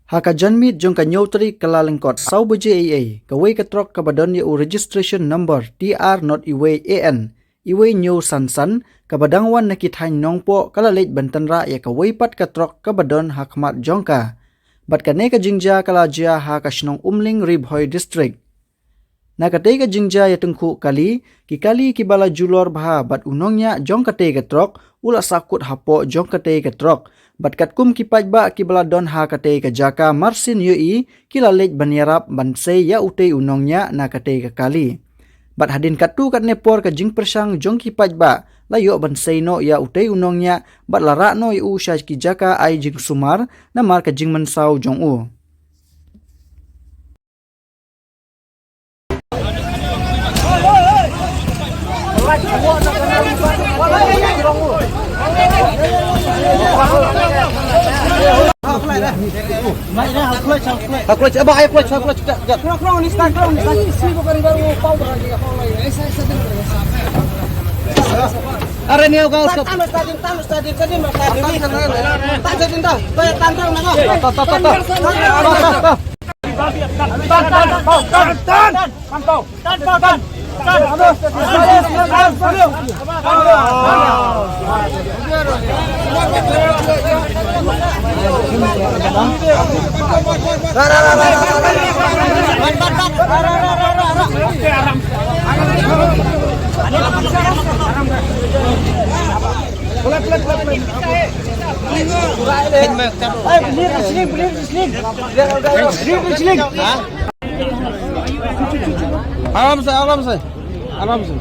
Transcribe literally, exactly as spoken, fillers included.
Ha ka janmiet jong ka hynñiew tarik Kyllalyngkot saw baje eiei, kawei ka trok kaba don ïa u registration number T R not iwei A N iwei hynñiew san san, kaba dang wan na ki thaiñ Nongpoh, ka la leit ban tynrah ïa kawei pat ka trok kaba don ha khmat jong ka. Bad kane ka jingjia ka la jia ha ka shnong Umling, Ri Bhoi District. Na katei ka jingjia ïatyngkhuh kali, ki kali kiba la julor bha bad u nongñiah jong katei ka trok u la sahkut hapoh jong katei ka trok. Bad katkum ki paidbah kiba la don ha katei ka jaka, mar syn ïohi ki la leit ban ïarap ban sei ïa utei u nongñiah na katei ka kali. Bad hadien katto katne por ka jingpyrshang jong ki paidbah la ïoh ban sei noh ïa utei u nongñiah bad la rah noh ïa u sha ki jaka ai jingsumar namar ka jingmynsaw jong u. Are niyo ka uska. Aram se, aram se, aram se.